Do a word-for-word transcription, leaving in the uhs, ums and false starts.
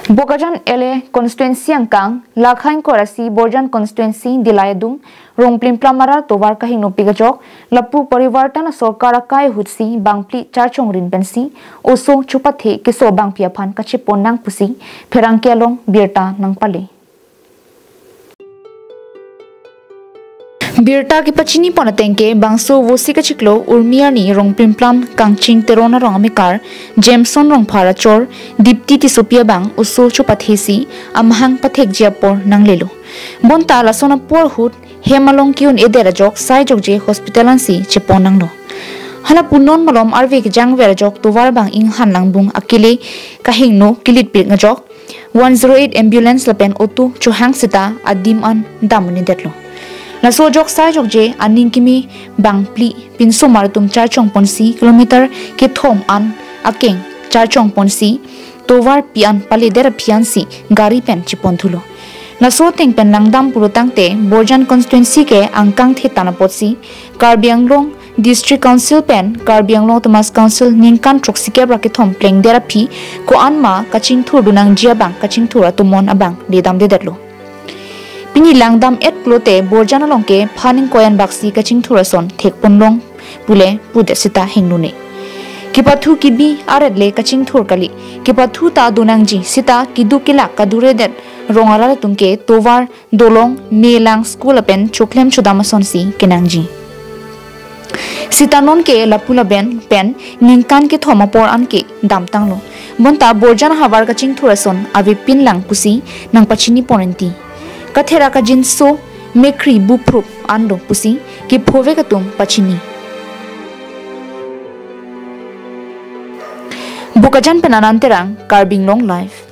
Bokajan L A constituency angkang, lakhain korasi Borjan constituency Dilai adung, Rongplimplam arat tovar kahingno pik ajok, lapu Parivartan Sorkar akai ahutsi bangphli charchongrin pensi oso chopathe keso bangpi aphan kachepon nang pusi pherangke along birta nangpale. Birta kepachini pon ateng ke bangso vosi kachiklo Urmi arni Rongplimplam Kangching Teron arong amekar Jameson Rongphar achor Dipti Tissopi abang oso chopathesi amahang pathekji apor nanglelo. Bonta lason apor ahut hem along ke-un-edet ajok sai jokje hospital ansi chepon nanglo. Hala punon malom arve kejangver ajok tovar bang inghan langbung akele kahingno kilitpik ajok one zero eight ambulance lapen auto chohang seta adim an dam un-edetlo. Laso ajok sai jokje aning kimi bangphli pinsomar atum charchong ponsi kilometer kethom an akeng charchong ponsi tovar pi an paledet aphi ansi gari pen chepon thulo. Laso ateng pen langdam pulo tangte Borjan constituency ke angkang thetan apotsi Karbi Anglong District Council pen Karbi Anglong Autonomous Council ningkan throksi kep ra kethom plengdet aphi ko-an ma kachingthur dun nangji abang kachingthur atomon abang ledamdedetlo. Pini langdam et pulote Borjan along ke phan ingkoi an baksi kachingthur ason thekponlong pule pudet seta hingnune. Kepathu kebi aret le kachingthur kali, kepathu ta do nangji seta keduk kelak kaduredet rong arat atum ke tovar, dolong, melang, school lapen choklem chodam asonsi kenangji. Seta non ke lapu laben pen ningkan kethom apor an ke damtanglo. Bonta Borjan ahavar kachingthur ason avepin lang pusi nangpachini pon enti. Kathera kajinso mekkri buprup an do pusi kephovek atum pachini. Bokajan pen Anand Terang, Karbi Anglong Live.